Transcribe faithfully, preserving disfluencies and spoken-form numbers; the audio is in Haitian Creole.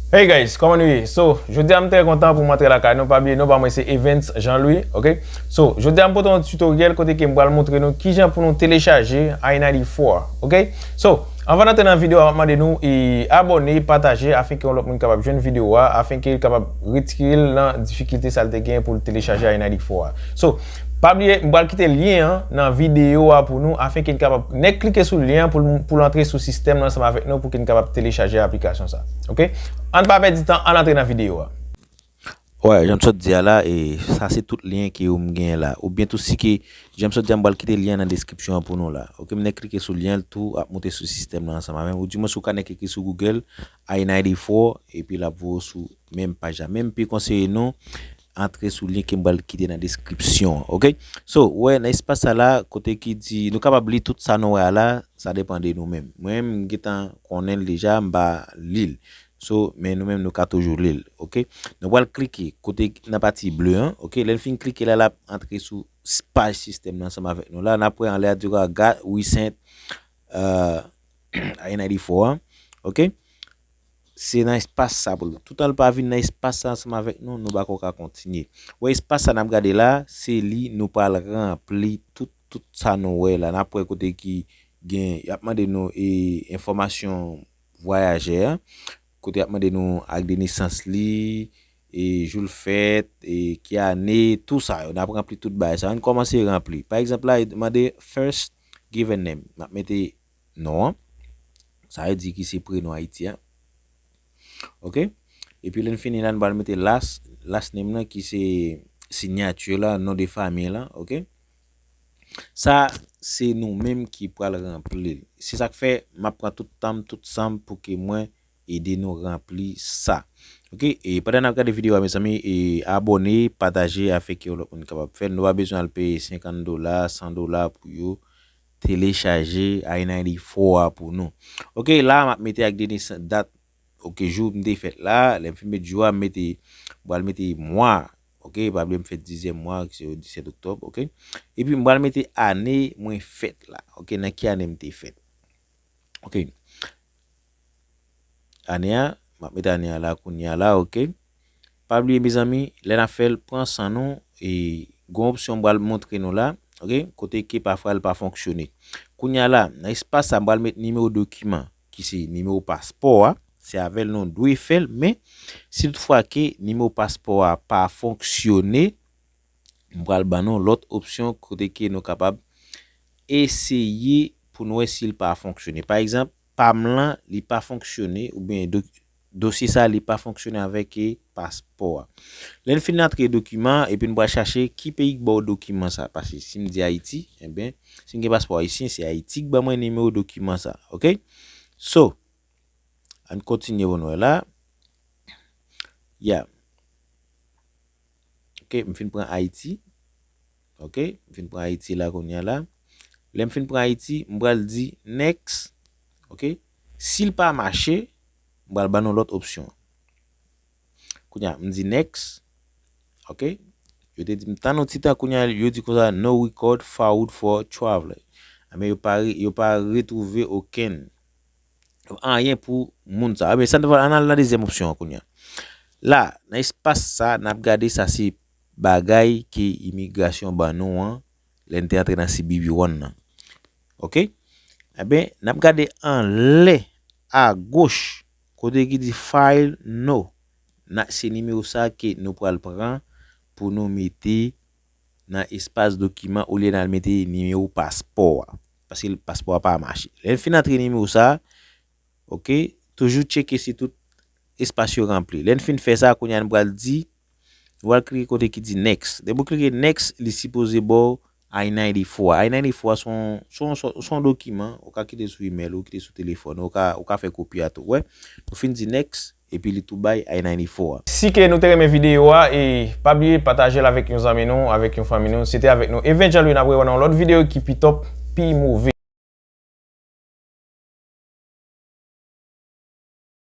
Hey guys, kòman nou ye? So, jodi a m trè kontan pou m antre lakay nou. Pa bliye non pa mwen se Evens Jean Louis, ok? So, jodi a m pote yon tutorial kote ke m pral montre nou kijan pou nou telechaje i ninety-four, ok? So, anvan n antre nan videyo a, m ap mande nou e abòne, pataje, afenke yon lòt moun kapab jwenn videyo a, afenke l kapab retire l nan difikilte sa l te gen pou l telechaje i ninety-four a. So, pa bliye, m pral kite lyen an nan videyo a pou nou, afenke n kapab nèk klike sou lyen an pou l, pou l antre sou sistèm nan ansanm avèk nou, pou ke n kapab telechaje aplikasyon sa. Ok? Ann pa pèdi tan, ann antre nan videyo a. Wè, jan m sot di a la, e sa se tout lyen ke ou m genyen la. Oubyen tou si ke, jan m sot di a, m pral kite lyen an nan deskripsyon an pou nou la. Ok, m nèk klike sou lyen an, l tou ap monte sou sistèm nan ansanm avè m. Ou di mwen si ou ka nèk ekri sou Google, i ninety-four, epi l ap voye w sou menm paj la. Men m pi konseye nou, antre sou lyen ke m pral kite nan deskripsyon an, ok? So, ou wè, nan espas sa la, kote ki di, nou kapab li tout sa nou wè a la, sa depann de nou menm. Mwen, m gentan konnen l deja, m pa li l. So, men nou menm, nou ka toujou li l, ok? Nou pral klike kote nan pati ble an, ok? Lè n fin klike la, l ap antre sou s-, paj sistèm nan ansanm avèk nou la. N ap wè anlè a di got recent, euh, i ninety-four an, ok? Se nan espas sa pou l. Toutan l pa vin nan espas sa ansanm avèk nou, nou pako ka kontinye. Wè espas sa n ap gade la, se li nou pral ranpli tout, tout sa nou wè la. N ap wè kote ki gen, y ap mande nou e enfòmasyon vwayajè a, kote y ap mande nou ak de nesans li, e jou l fèt, e ki ane, tou sa yo. N ap ranpli tout bagay sa. Ann kòmanse ranpli. Pa egzanp la, y mande first given name. M ap mete non an. Sa vle di ki se prenon Ayiti a. Ok? Epi lè n fini la, n pral mete last, last name nan ki se siyati la, non de fanmi la, ok? Sa, se nou menm ki pral ranpli l. Se sa k fè m ap pran tout tan m, tout san m pou ke mwen ede nou ranpli sa. Ok? E pandan n ap gade videyo a, mezanmi, e abòne, pataje, afenke yon lòt moun kapab fè l. Nou pa bezwen al peye senkant dola, san dola pou yo telechaje i ninety-four a pou nou. Ok, la, m ap mete ak de nesans, dat, ok, jou m te fèt la, lè m fin met jou a, m mete, m pral mete mwa, ok, pa bliye m fèt dizyèm mwa, ki se disèt oktòb, ok. Epi m pral mete ane mwen fèt la, ok, nan ki ane m te fèt. Ok. Ane a, m ap mete ane a la, kounye a la, ok. Pa bliye, mezanmi, lè n ap fè l, pran san nou, e gen yon opsyon m pral montre nou la, ok, kote ke pafwa l pa fonksyone. Kounye a la, nan espas sa, m pral met nimewo dokiman, ki se nimewo paspò a, se avè l nou dwe fè l, men si toutfwa ke nimewo paspò a pa fonksyone, m pral ban nou lòt opsyon kote ke nou kapab eseye pou n wè si l pa fonksyone. Pa egzanp, pa m lan, li pa fonksyone, oubyen do-, dosye sa, li pa fonksyone avèk, e, paspò a. Lè n fin antre dokiman, epi n pral chache ki peyi k ba w dokiman sa. Paske si m di Ayiti, ebyen, si m gen paspò ayisyen, se Ayiti k ban mwen nimewo dokiman sa. Ok? So, ann kontinye pou n wè la. Ya. Ok, m fin pran Ayiti. Ok, m fin pran Ayiti la kounye a la. Lè m fin pran Ayiti, m pral di next. Ok, si l pa mache, m pral ban nou lòt opsyon. Kounye a, m di next. Ok, yo te di m tann yon ti tan kounye a, yo di konsa no record found for traveler. Ebyen, yo pa re-, yo pa retwouve okenn anyen pou moun sa. Ebyen, sa n te fè, ann al nan dezyèm opsyon an kounye a. La, nan espas sa, n ap gade sa se bagay ke imigrasyon ban nou an, lè n te antre nan C B P One nan. Ok? Ebyen, n ap gade anlè, agoch, kote ki di file no. Na, se nimewo sa ke nou pral pran pou nou mete nan espas dokiman olye n al mete nimewo paspò a. Paske paspò a pa mache. Lè n fin antre nimewo sa, ok, toujou tcheke si tout espas yo ranpli. Lè n fin fè sa, kounye a n pral di, nou pral klike kote ki di next. Depi w klike next, li sipoze ba w I ninety-four. I ninety-four se yon, se yon, se yon dokiman, ou ka kite sou email, ou kite sou telefòn, ou ka, ou ka fè kopi a tou. Wè, nou fin di next, epi li tou bay I ninety-four a. Si ke nou te renmen videyo a, e pa bliye pataje l avèk yon zanmi nou, avèk yon fanmi nou. Se te avèk nou Evens Jean Louis, n ap rewè nan yon lòt videyo ki pi top, pi move.